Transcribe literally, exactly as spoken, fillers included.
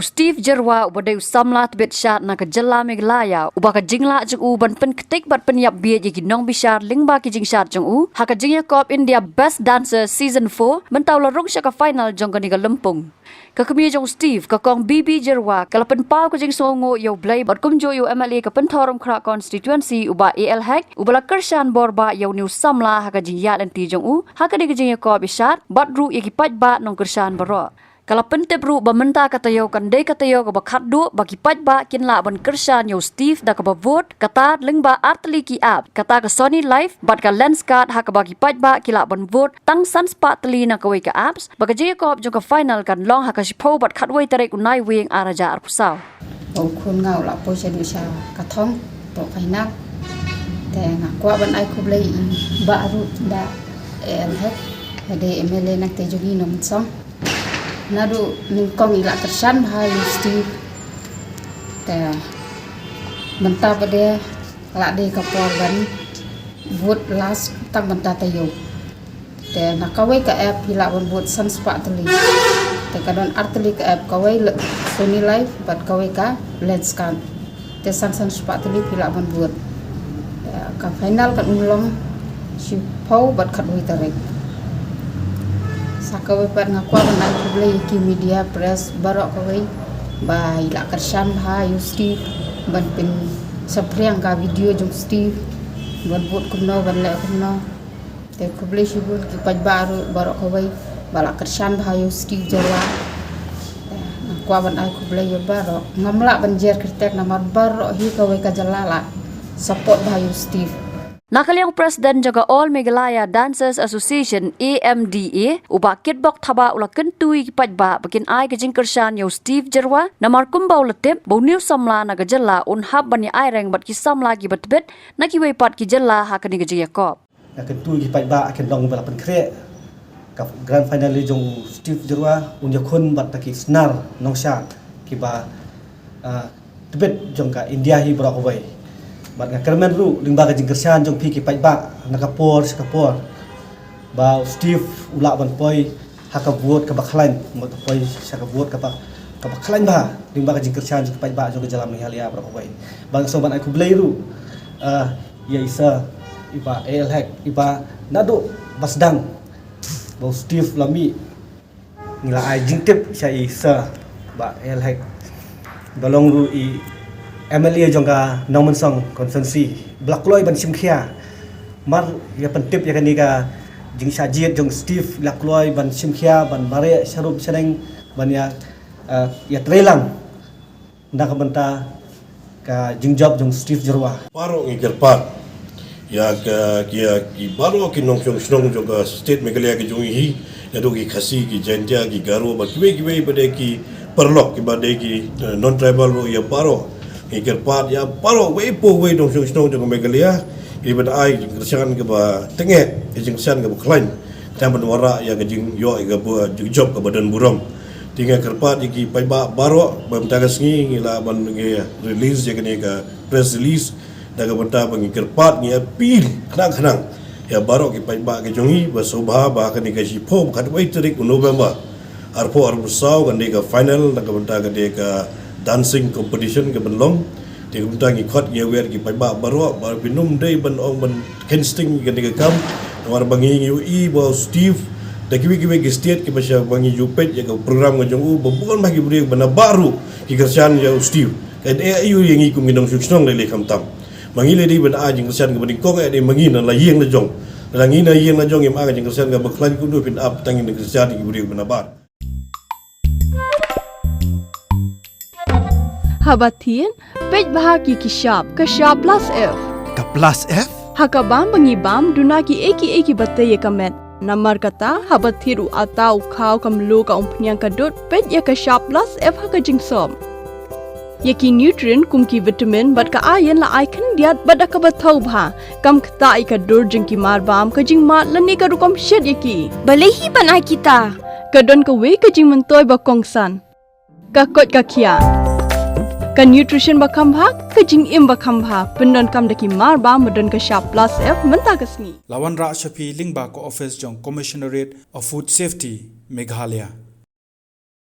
Steve Jyrwa uba dei u samla tbit shad na ka jylla Meghalaya, uba ka jinglah jong u ban pynktik bad pynïap bieit ïa ki nongbishar lyngba ki jingshad jong u ha ka jingïakop India Best Dancer Season four, mynta u la rung sha ka final jong kane ka lympung. Ka kmie jong u Steve, ka Kong B B Jyrwa, ka la pynpaw ka jingsngewnguh ïa U Blei bad kumjuh ïa u M L A ka Pynthorumkhrah Constituency, u Bah A L Hek, uba la kyrshan bor bah ïa une u samla ha ka jingïaid lynti jong u ha kane ka jingïakop ïashad, bad ruh ïa ki paidbah nongkyrshan baroh. Ka la pyntip ruh ba mynta ka taïew kan dei ka taïew kaba khatduh ba ki paidbah kin lah ban kyrshan ïa u Steve da kaba vote, kata lyngba artylli ki app, kata ka Sony Live bad ka Lenskart, ha kaba ki paidbah ki lah ban vote tang san spah tylli na kawei ka apps, ba ka jingïakop jong ka final kan long ha ka shiphew bad khatwei tarik u Naiwieng ar hajar arphew saw. Ba u khun nga u la poi shaduh sha ka thong, to final. Te nga kwah ban ai khublei ïa i bah ruh, Bah A L Hek, ka dei M L A nangtei jong ngi Nongmynsong. Naduh nyngkong i la kyrshan bha ïa u Steve. Te mynta pat de la dei ka por ban vote last tang mynta taïew. Te na kawei ka app phi lah ban vote san spah tylli. Te ka don artylli ka app, kawei la Sony Live bad kawei ka Lenskart. Te san san spah tylli phi lah ban vote. Te ka final kan ym long shiphew bad khatwei tarik. Sa kawei pat nga kwah ban ai khublei ïa ki media press baroh kawei ba i la kyrshan bha ïa u Steve ban pynsaphriang ka video jong u Steve, ban vote kumno ban leh kumno. Te khublei shibun ki paidbah ruh baroh kawei ba la kyrshan bha ïa u Steve Jyrwa. Te nga kwah ban ai khublei ïa baroh. Ngam lah ban jer kyrteng namar baroh hi kawei ka jylla la support bha ïa u Steve. Na ka liang u President jong ka All Meghalaya Dancers Association, A M D A, u Bah Kitbok Thabah, u la kyntu ïa ki paidbah ba kin ai ka jingkyrshan ïa u Steve Jyrwa, namar kumba u la tip ba une u samla na ka jylla un hap ban ïa aireng bad ki samla kiba tbit na kiwei pat ki jylla ha kane ka jingïakop. Nga kyntu ïa ki paidbah, kin long ba la pynkhreh ka grand finale jong u Steve Jyrwa, un ïakhun bad ki snar nongshad kiba, ah, tbit jong ka India hi baroh kawei. Bad nga kyrmen ruh lyngba ka jingkyrshan jong phi ki paidbah na ka por sha ka por, ba u Steve u lah ban poi ha ka vote kaba khlaiñ, mut poi sha ka vote kaba, kaba khlaiñ bha lyngba ka jingkyrshan jong ki paidbah jong ka jylla Meghalaya baroh kawei. Bad nga sngewbha ban ai khublei ruh, ah, ïa i sir, i Bah A L Hek, iba naduh ba sdang ba u Steve u la mih, ngi la ai jingtip sha i sir Bah A L Hek, ba long ruh i M L A jong ka Nongmynsong constituency, ba la kloi ban shim khia. Mar ïa pyntip ïa kane ka jingshah jied jong u Steve, la kloi ban shim khia, ban mareh sharum shaneng, ban ïa, eh, ïatreilang na ka bynta ka jingjop jong u Steve Jyrwa. Baroh ngi kyrpad ïa ka, ki, ïa ki baroh ki nongshong shnong jong ka state Meghalaya ka jong ngi hi, ïa, naduh ki Khasi, ki Jaintia, ki Garo, bad kiwei kiwei ba dei ki paralok, kiba dei ki, eh, non tribal ruh, ïa baroh ngi kyrpad, ïa baroh, wei pa wei nongshong shnong jong ka Meghalaya, kiba ai jingkyrshan kaba tyngeh, ka jingkyrshan kaba khlaiñ, khnang ban wanrah ïa ka jingïoh ïa ka bu-, jingjop kaba don burom. Te nga kyrpad ïa ki paidbah baroh ba mynta ka sngi ngi lah ban ngi release ïa kane ka press release, da ka bynta ba ngi kyrpad, ngi appeal khnang khnang ïa baroh ki paidbah ki jong ngi ba sngewbha ba kane ka shiphew bad khatwei tarik u November arphew arphew saw kan dei ka final, da ka bynta ka dei ka dancing competition ka ban long. Te ka bynta ngi khot ngi aware ki paidbah baroh ba phin ym dei ban ong ban cancel ïa kane ka kam. Namar ba ngi ïohi ba u Steve, da kiwei kiwei ki state kiba shah ba ngi ju peit ïa ka program ka jong u, ba bun bah ki briew ba nabar ruh ki kyrshan ïa u Steve. Ka dei aïu ïa ngi kum ki nongshong shnong lei lei khamtam? Ma ngi lei dei ban ai jingkyrshan kaba nyngkong, eh, dei ma ngi na la ïing la jong. La ngi na ïing la jong ngim ai ka jingkyrshan kaba khlaiñ, kumno phin ap tang ïa ki kyrshan ïa ki briew ba nabar? Haba thied, peit bha ki ki shap, ka shap plus F. Ka plus F? Ha ka bam ba ngi bam, duna kiei kiei kiba tei ïa ka met. Namar kata, haba thied u atta, u khaw, ka mluh, ka umphniang, ka dud, peit ïa ka shap plus F ha ka jingsop. Ïa ki nutrient kum ki vitamin bad ka iron la ai khyndiat bad da kaba thaw bha. Kam ktah ïa ka dur jong ki mar bam, ka jingmad lane ka rukom shet ïa ki. Balei hi ban ai kita? Ka don kawei ka jingmyntoi ba kongsan. Ka koit ka khiah. Ka nutrition ba kham bha, ka jingim ba kham bha, pyndonkam da ki mar bam ba don ka shap plus F mynta ka sngi. La wanrah sha phi lyngba ka office jong Commissionerate of Food Safety, Meghalaya.